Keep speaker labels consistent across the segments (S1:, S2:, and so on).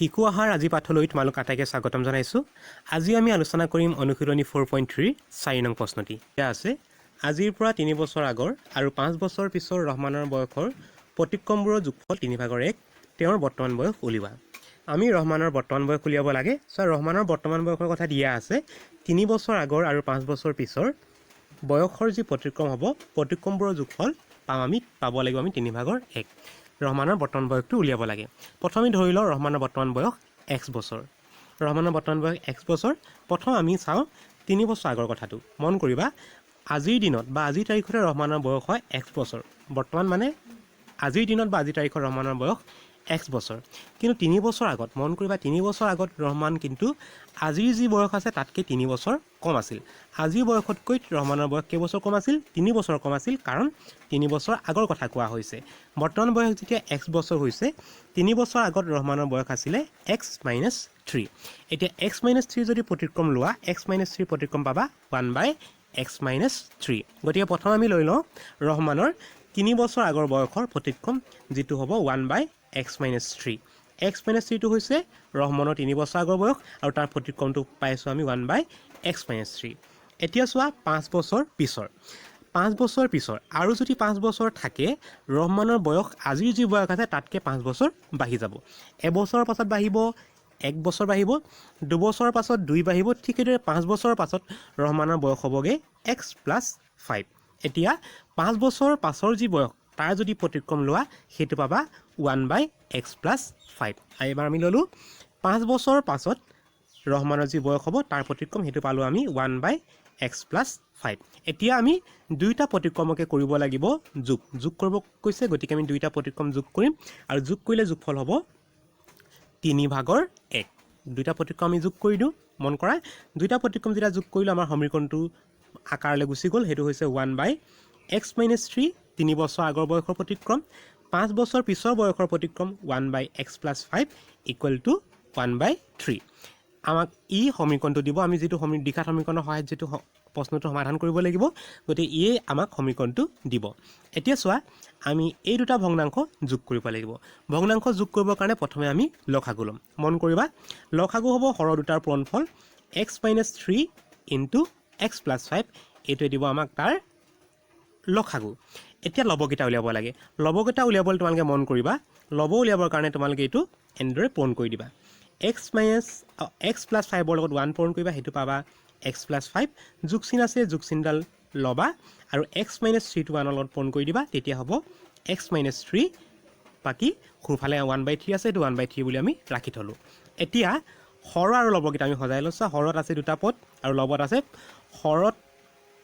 S1: শিশু আহাৰ আজি পাঠলৈ তোমালোক আটাইকে স্বাগতম জনাইছোঁ। আজি আমি আলোচনা কৰিম অনুশীলনী 4.3ৰ 4 নং প্ৰশ্নটি। দিয়া আছে, আজিৰ পৰা 3 বছৰ আগৰ আৰু 5 বছৰ পিছৰ ৰহমানৰ বয়সৰ প্ৰতিক্ৰমবোৰৰ যোগফল তিনি ভাগৰ এক, তেওঁৰ বৰ্তমান বয়স উলিওৱা। আমি ৰহমানৰ বৰ্তমান বয়স উলিয়াব লাগে। চোৱা, ৰহমানৰ বৰ্তমান বয়সৰ কথা দিয়া আছে। 3 বছৰ আগৰ আৰু 5 বছৰ পিছৰ বয়সৰ যি প্ৰতিক্ৰম হ'ব, প্ৰতিক্ৰমবোৰৰ যোগফল পাম আমি, পাব লাগিব আমি তিনি ভাগৰ এক। ৰহমানৰ বৰ্তমান বয়সটো উলিয়াব লাগে। প্ৰথমে ধৰি লওঁ ৰহমানৰ বৰ্তমান বয়স এক্স বছৰ। ৰহমানৰ বৰ্তমান বয়স এক্স বছৰ। প্ৰথম আমি চাওঁ 3 বছৰ আগৰ কথাটো। মন কৰিবা, আজিৰ দিনত বা আজিৰ তাৰিখতে ৰহমানৰ বয়স হয় এক্স বছৰ। বৰ্তমান মানে আজিৰ দিনত বা আজিৰ তাৰিখত ৰহমানৰ বয়স এক্স বছৰ। কিন্তু 3 বছৰ আগত, মন কৰিবা, 3 বছৰ আগত ৰহমান কিন্তু আজিৰ যি বয়স আছে তাতকৈ 3 বছৰ কম আছিল। আজিৰ বয়সতকৈ ৰহমানৰ বয়স কেইবছৰ কম আছিল? 3 বছৰ কম আছিল, কাৰণ 3 বছৰ আগৰ কথা কোৱা হৈছে। বৰ্তমান বয়স যেতিয়া এক্স বছৰ হৈছে, 3 বছৰ আগত ৰহমানৰ বয়স আছিলে এক্স মাইনাছ থ্ৰী। এতিয়া এক্স মাইনাছ থ্ৰী যদি প্ৰতিক্ৰম লোৱা, এক্স মাইনাছ থ্ৰী প্ৰতিক্ৰম পাবা one by x minus three। গতিকে প্ৰথম আমি লৈ লওঁ ৰহমানৰ 3 বছৰ আগৰ বয়সৰ প্ৰতিক্ৰম, যিটো হ'ব one by x minus three। X minus থ্ৰীটো হৈছে ৰহমানৰ 3 বছৰ আগৰ বয়স আৰু তাৰ প্ৰতিক্ৰমটো পাইছোঁ আমি one by x minus three। এতিয়া চোৱা, 5 বছৰ পিছৰ, 5 বছৰ পিছৰ আৰু যদি 5 বছৰ থাকে, ৰহমানৰ বয়স আজিৰ যি বয়স আছে তাতকৈ 5 বছৰ বাঢ়ি যাব। এবছৰৰ পাছত বাঢ়িব এক বছৰ বাঢ়িব, 2 বছৰৰ পাছত দুই বাঢ়িব। ঠিক সেইদৰে 5 বছৰৰ পাছত ৰহমানৰ বয়স হ'বগৈ এক্স প্লাছ ফাইভ। এতিয়া 5 বছৰৰ পাছৰ যি বয়স, তাৰ যদি প্ৰতিক্ৰম লোৱা, সেইটো পাবা one by x plus five। আৰু এইবাৰ আমি ল'লোঁ 5 বছৰৰ পাছত ৰহমানৰ যি বয়স হ'ব তাৰ প্ৰতিক্ৰম, সেইটো পালোঁ আমি one by x plus five। এতিয়া আমি দুয়োটা প্ৰতিক্ৰমকে কৰিব লাগিব যোগ। যোগ কৰিব কৈছে, গতিকে আমি দুয়োটা প্ৰতিক্ৰম যোগ কৰিম আৰু যোগ কৰিলে যোগফল হ'ব তিনি ভাগৰ এক। দুইটা প্ৰতিক্ৰম আমি যোগ কৰি দিওঁ। মন কৰা, দুইটা প্ৰতিক্ৰম যেতিয়া যোগ কৰিলোঁ, আমাৰ সমীকৰণটো আকাৰলৈ গুচি গ'ল। সেইটো হৈছে one by x minus three, 3 বছৰ আগৰ বয়সৰ প্ৰতিক্ৰম, 5 বছৰ পিছৰ বয়সৰ প্ৰতিক্ৰম one by x plus five equal to one by three। আমাক ই সমীকৰণটো দিব। আমি যিটো দ্বিঘাত সমীকৰণৰ সহায়ত যিটো প্ৰশ্নটো সমাধান কৰিব লাগিব, গতিকে ইয়ে আমাক সমীকৰণটো দিব। এতিয়া চোৱা, আমি এই দুটা ভগ্নাংশ যোগ কৰিব লাগিব। ভগ্নাংশ যোগ কৰিবৰ কাৰণে প্ৰথমে আমি লসাগু ল'ম। মন কৰিবা, লসাগু হ'ব হৰ দুটাৰ পূৰণফল x minus three into x plus five। এইটোৱে দিব আমাক তাৰ লসাগু। এতিয়া লবকেইটা উলিয়াব লাগে। লবকেইটা উলিয়াবলৈ তোমালোকে মন কৰিবা, লব উলিয়াবৰ কাৰণে তোমালোকে এইটো এনেদৰে পূৰণ কৰি দিবা। এক্স মাইনাছ এক্স প্লাছ ফাইভৰ লগত ওৱান পূৰণ কৰিবা, সেইটো পাবা এক্স প্লাছ ফাইভ। যোগ চিন আছে, যোগ চিনডাল ল'বা আৰু এক্স মাইনাছ থ্ৰীটো ওৱানৰ লগত পূৰণ কৰি দিবা, তেতিয়া হ'ব এক্স মাইনাছ থ্ৰী। বাকী সোঁফালে ওৱান বাই থ্ৰী আছে, এইটো ওৱান বাই থ্ৰী বুলি আমি ৰাখি থ'লোঁ। এতিয়া হৰ আৰু লবকেইটা আমি সজাই লৈছোঁ। হৰত আছে দুটা পদ আৰু লবত আছে, হৰত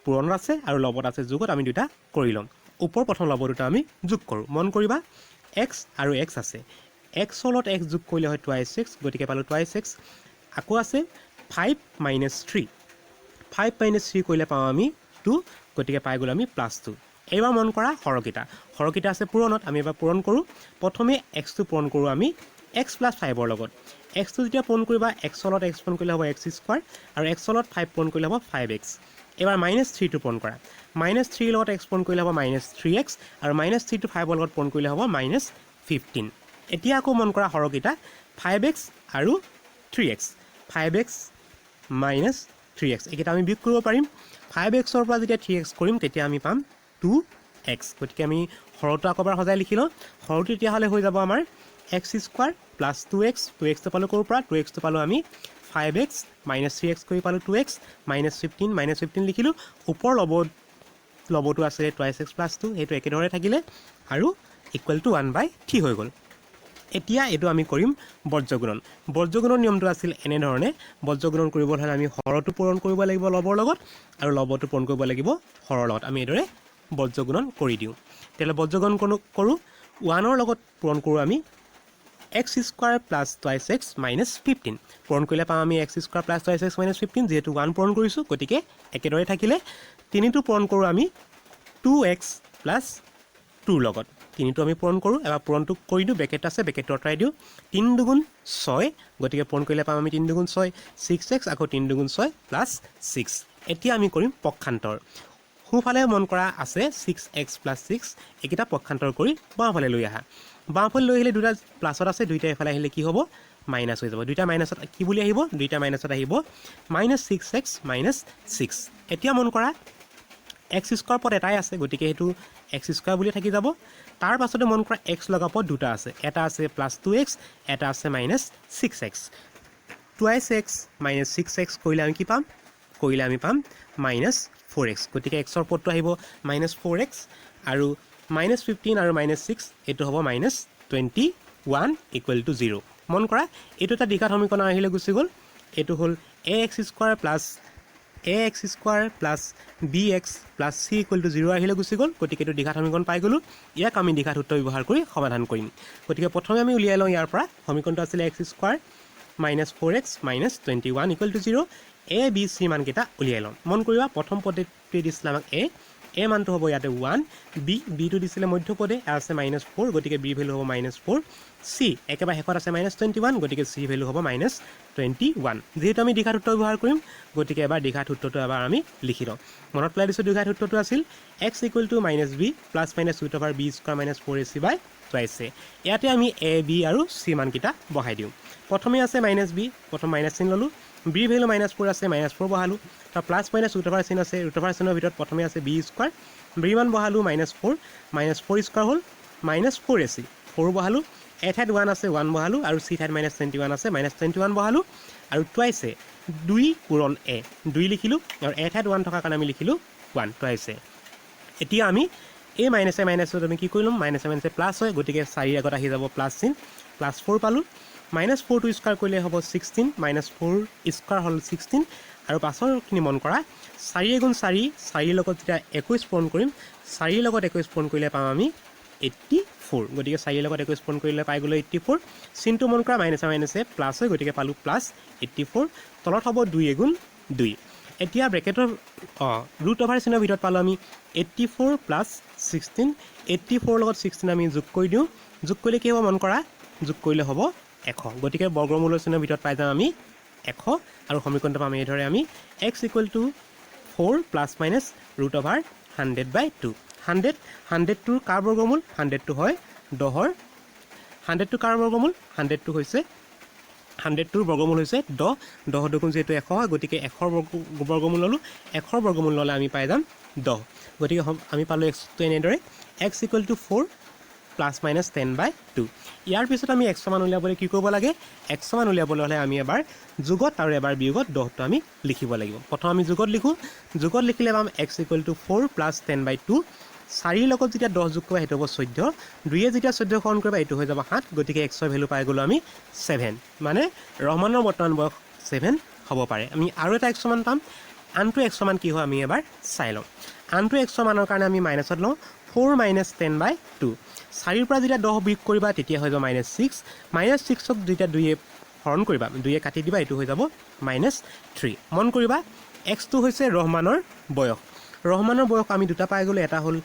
S1: পূৰণত আছে আৰু লবত আছে যোগত। আমি দুটা কৰি ল'ম। ওপৰ প্ৰথম লব দুটা আমি যোগ কৰোঁ। মন কৰিবা, এক্স আৰু এক্স আছে। এক্সৰ লগত এক্স যোগ কৰিলে হয় টুৱাইছ এক্স, গতিকে পালোঁ টুৱাইছ এক্স। আকৌ আছে five minus three। Five minus three কৰিলে পাওঁ আমি টু, গতিকে পাই গ'লোঁ আমি প্লাছ টু। এইবাৰ মন কৰা হৰকেইটা, হৰকেইটা আছে পূৰণত। আমি এবাৰ পূৰণ কৰোঁ। প্ৰথমে এক্সটো পূৰণ কৰোঁ আমি এক্স প্লাছ ফাইভৰ লগত। এক্সটো যেতিয়া পূৰণ কৰিবা, এক্সৰ লগত এক্স পূৰণ কৰিলে হ'ব এক্স স্কোৱাৰ আৰু এক্সৰ লগত ফাইভ পূৰণ কৰিলে হ'ব ফাইভ এক্স। এইবাৰ মাইনাছ থ্ৰীটো পূৰণ কৰা। মাইনাছ থ্ৰীৰ লগত এক্স পূৰণ কৰিলে হ'ব মাইনাছ থ্ৰী এক্স আৰু মাইনাছ থ্ৰীটো ফাইভৰ লগত পূৰণ কৰিলে হ'ব মাইনাছ 15। এতিয়া আকৌ মন কৰা হৰকেইটা, ফাইভ এক্স আৰু three x, five x minus three x, এইকেইটা আমি বিয়োগ কৰিব পাৰিম। ফাইভ এক্সৰ পৰা যেতিয়া থ্ৰী এক্স কৰিম, তেতিয়া আমি পাম টু এক্স। গতিকে আমি হৰটো আকৌ এবাৰ সজাই লিখি লওঁ। হৰটো তেতিয়াহ'লে হৈ যাব আমাৰ x square plus two x। Two এক্সটো পালোঁ ক'ৰ পৰা? টু এক্সটো পালোঁ আমি five x minus three x কৰি পালোঁ two x, minus 15, minus 15 লিখিলোঁ। ওপৰ লবটো আছিলে টুৱাইছ এক্স প্লাছ টু, সেইটো একেদৰে থাকিলে আৰু equal to one by three হৈ গ'ল। এতিয়া এইটো আমি কৰিম বজ্ৰগুণন। বজ্ৰগুণৰ নিয়মটো আছিল এনেধৰণে, বজ্ৰগুণন কৰিবলৈ হ'লে আমি হৰটো পূৰণ কৰিব লাগিব লবৰ লগত আৰু লবটো পূৰণ কৰিব লাগিব হৰৰ লগত। আমি এইদৰে বজ্ৰগুণন কৰি দিওঁ। তেতিয়াহ'লে বজ্ৰগুণন কৰোঁ। ওৱানৰ লগত পূৰণ কৰোঁ আমি x square plus twice x minus 15। পূৰণ কৰিলে পাওঁ আমি x square plus twice x minus 15। যিহেতু ওৱান পূৰণ কৰিছোঁ, গতিকে একেদৰে থাকিলে। তিনিটো পূৰণ কৰোঁ আমি টু এক্স প্লাছ টুৰ লগত। তিনিটো আমি পূৰণ কৰোঁ। এবাৰ পূৰণটো কৰি দিওঁ। বেকেট আছে, বেকেটটো আঁতৰাই দিওঁ। তিনি দুগুণ ছয়, গতিকে পূৰণ কৰিলে পাম আমি তিনি দুগুণ ছয় ছিক্স এক্স, আকৌ তিনি দুগুণ ছয় প্লাছ ছিক্স। এতিয়া আমি কৰিম পক্ষান্তৰ। সোঁফালে মন কৰা আছে ছিক্স এক্স প্লাছ ছিক্স, এইকেইটা পক্ষান্তৰ কৰি বাওঁফালে লৈ আহা। বাওঁফালে লৈ আহিলে দুটা প্লাছত আছে, দুইটা এফালে আহিলে কি হ'ব? মাইনাছ হৈ যাব। দুইটা মাইনাছত কি বুলি আহিব? দুইটা মাইনাছত আহিব minus six x minus six। এতিয়া মন কৰা, এক্স স্কোৱাৰ পদ এটাই আছে, গতিকে সেইটো এক্স স্কোৱাৰ বুলি থাকি যাব। তাৰ পাছতে মন কৰা, এক্স লগা পদ দুটা আছে, এটা আছে প্লাছ টু এক্স, এটা আছে minus six x। Twice x minus six x কৰিলে আমি কি পাম? কৰিলে আমি পাম মাইনাছ ফ'ৰ এক্স। গতিকে এক্সৰ পদটো আহিব মাইনাছ ফ'ৰ এক্স আৰু মাইনাছ 15 আৰু মাইনাছ ছিক্স, এইটো হ'ব minus 21 equal to zero। মন কৰা, এইটো এটা দ্বিঘাত সমীকৰণ আহিলে গুচি গ'ল। এইটো হ'ল a x square plus b x plus c equal to zero আহিলে গুচি গ'ল। গতিকে এইটো দ্বিঘাত সমীকৰণ পাই গ'লোঁ। ইয়াক আমি দ্বিঘাত সূত্ৰ ব্যৱহাৰ কৰি সমাধান কৰিম। গতিকে প্ৰথমে আমি উলিয়াই লওঁ ইয়াৰ পৰা। সমীকৰণটো আছিলে x square minus four x minus 21 equal to zero। A b c মানকেইটা উলিয়াই লওঁ। মন কৰিবা, প্ৰথম পদটোৱে দিছিলে আমাক এ। এ মানটো হ'ব ইয়াতে ওৱান। বি, বিটো দিছিলে মধ্যপদে আছে মাইনাছ ফ'ৰ, গতিকে বি ভেলু হ'ব মাইনাছ ফ'ৰ। চি একেবাৰে শেষত আছে মাইনাছ 21, গতিকে চি ভেলু হ'ব মাইনাছ 21। যিহেতু আমি দ্বিঘাত সূত্ৰ ব্যৱহাৰ কৰিম, গতিকে এবাৰ দ্বিঘাত সূত্ৰটো এবাৰ আমি লিখি লওঁ। মনত পেলাই দিছোঁ, দ্বিঘাত সূত্ৰটো আছিল x equal to minus b plus minus root over b square minus four a c by twice a। ইয়াতে আমি এ, বি আৰু চি মানকেইটা বহাই দিওঁ। প্ৰথমে আছে মাইনাছ বি, প্ৰথম মাইনাছ চিন ল'লোঁ। বি ভেলু মাইনাছ ফ'ৰ আছে, মাইনাছ ফ'ৰ বহালোঁ। তাৰ প্লাছ মাইনাছ ৰুট অভাৰ চিন আছে, ৰুট অভাৰ চিনৰ ভিতৰত প্ৰথমে আছে বি স্কোৱাৰ, বি মান বহালোঁ minus four, minus four square হ'ল minus four a c, four বহালোঁ। এ ঠাইত ওৱান আছে, ওৱান বহালোঁ আৰু চি ঠাইত মাইনাছ 21 আছে, মাইনাছ 21 বহালোঁ আৰু টুৱাইছ এ, দুই পূৰণ এ, দুই লিখিলোঁ আৰু এ ঠাইত ওৱান থকাৰ কাৰণে আমি লিখিলোঁ ওৱান, টুৱাইছ এ। এতিয়া আমি এই মাইনাছে মাইনাছত আমি কি কৰি ল'ম? মাইনাছে মাইনাছে প্লাছ হয়, গতিকে চাৰিৰ আগত আহি যাব প্লাছ চিন। প্লাছ ফ'ৰ পালোঁ। মাইনাছ ফ'ৰটো স্কোৱাৰ কৰিলে হ'ব 16, মাইনাছ ফ'ৰ স্কোৱাৰ হ'ল 16। আৰু পাছৰখিনি মন কৰা, চাৰি এগুণ চাৰি, চাৰিৰ লগত যেতিয়া 21 পূৰণ কৰিম, চাৰিৰ লগত 21 পূৰণ কৰিলে পাম আমি 84। গতিকে চাৰিৰ লগত 21 পূৰণ কৰিলে পাই গ'লোঁ 84। চিনটো মন কৰা, মাইনাছে মাইনাছে প্লাছ হয়, গতিকে পালোঁ প্লাছ 84। তলত হ'ব দুই এগুণ দুই। এতিয়া ব্ৰেকেটৰ ৰুট অভাৰ চিনৰ ভিতৰত পালোঁ আমি 84 প্লাছ 16। 84ৰ লগত 16 আমি যোগ কৰি দিওঁ। যোগ কৰিলে কি হ'ব মন কৰা, যোগ কৰিলে হ'ব 100। গতিকে বৰ্গমূলৰ চিনৰ ভিতৰত পাই যাম আমি 100 আৰু সমীকৰণটো পাম এইদৰে আমি x equal to four plus minus root over 100 by two। 100, হাণ্ড্ৰেডটোৰ কাৰ বৰ্গমূল? হাণ্ড্ৰেডটো হয় দহৰ। হাণ্ড্ৰেডটো কাৰ বৰ্গমূল? হাণ্ড্ৰেডটো হৈছে, হাণ্ড্ৰেডটোৰ বৰ্গমূল হৈছে 10। 10 দুগুণ যিহেতু 100 হয়, গতিকে 100ৰ বৰ্গমূল ল'লোঁ। 100ৰ বৰ্গমূল ল'লে আমি পাই যাম 10। গতিকে আমি পালোঁ এক্সটো এনেদৰে x equal to four plus minus 10 by two। ইয়াৰ পিছত আমি এক্সৰ মান উলিয়াবলৈ কি কৰিব লাগে? এক্সৰ মান উলিয়াবলৈ হ'লে আমি এবাৰ যোগত আৰু এবাৰ বিয়োগত 10টো আমি লিখিব লাগিব। প্ৰথম আমি যোগত লিখোঁ। যোগত লিখিলে পাম x equal to four plus 10 by two। চাৰিৰ লগত যেতিয়া 10 যোগ কৰিবা, সেইটো হ'ব 14। দুয়ে যেতিয়া 14 হৰণ কৰিবা, এইটো হৈ যাব সাত। গতিকে এক্সৰ ভেলু পাই গ'লোঁ আমি ছেভেন, মানে ৰহমানৰ বৰ্তমান বয়স ছেভেন হ'ব পাৰে। আমি আৰু এটা এক্সৰ মান পাম। আনটো এক্সৰ মান কি হয় আমি এবাৰ চাই লওঁ। আনটো এক্সৰ মানৰ কাৰণে আমি মাইনাছত লওঁ, four minus 10 by two। চাৰিৰ পৰা যেতিয়া 10 বিয়োগ কৰিবা, তেতিয়া হৈ যাব মাইনাছ ছিক্স। মাইনাছ ছিক্সক যেতিয়া দুয়ে হৰণ কৰিবা, দুয়ে কাটি দিবা, এইটো হৈ যাব মাইনাছ থ্ৰী। মন কৰিবা, এক্সটো হৈছে ৰহমানৰ বয়স। ৰহমানৰ বয়স আমি দুটা পাই গ'লোঁ, এটা হ'ল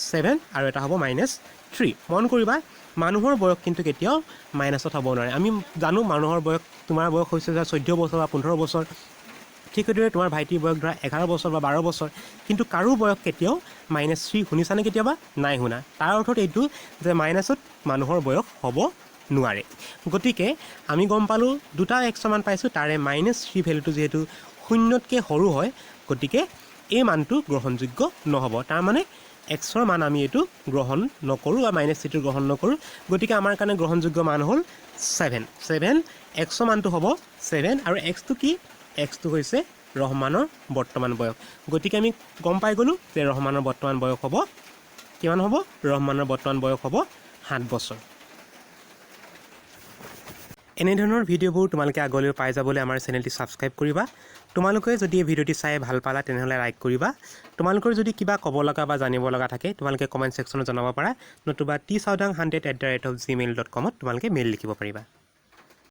S1: ছেভেন আৰু এটা হ'ব মাইনাছ থ্ৰী। মন কৰিবা, মানুহৰ বয়স কিন্তু কেতিয়াও মাইনাছত হ'ব নোৱাৰে। আমি জানো মানুহৰ বয়স, তোমাৰ বয়স হৈছে ধৰা 14 বছৰ বা 15 বছৰ, ঠিক সেইদৰে তোমাৰ ভাইটিৰ বয়স ধৰা 11 বছৰ বা 12 বছৰ, কিন্তু কাৰো বয়স কেতিয়াও মাইনাছ থ্ৰী শুনিছানে কেতিয়াবা? নাই শুনা। তাৰ অৰ্থত এইটো যে মাইনাছত মানুহৰ বয়স হ'ব নোৱাৰে। গতিকে আমি গম পালোঁ, দুটা এক্সৰ মান পাইছোঁ, তাৰে মাইনাছ থ্ৰী ভেলুটো যিহেতু শূন্যতকৈ সৰু হয়, গতিকে এই মানটো গ্ৰহণযোগ্য নহ'ব। তাৰমানে এক্সৰ মান আমি এইটো গ্ৰহণ নকৰোঁ বা মাইনাছ থ্ৰীটো গ্ৰহণ নকৰোঁ। গতিকে আমাৰ কাৰণে গ্ৰহণযোগ্য মান হ'ল ছেভেন। ছেভেন, এক্সৰ মানটো হ'ব ছেভেন। আৰু এক্সটো কি? এক্সটো হৈছে ৰহমানৰ বৰ্তমান বয়স। গতিকে আমি গম পাই গ'লোঁ যে ৰহমানৰ বৰ্তমান বয়স হ'ব কিমান হ'ব? ৰহমানৰ বৰ্তমান বয়স হ'ব 7 বছৰ। এনেধৰণৰ ভিডিঅ'বোৰ তোমালোকে আগলৈ পাই যাবলৈ আমাৰ চেনেলটি ছাবস্ক্ৰাইব কৰিবা। তোমালোকে যদি এই ভিডিঅ'টি চাই ভাল পালা, তেনেহ'লে লাইক কৰিবা। তোমালোকৰ যদি কিবা ক'ব লগা বা জানিব লগা থাকে, তোমালোকে কমেণ্ট ছেকশ্যনত জনাব পাৰা, নতুবা tchaudang100@gmail.comত তোমালোকে মেইল লিখিব পাৰিবা।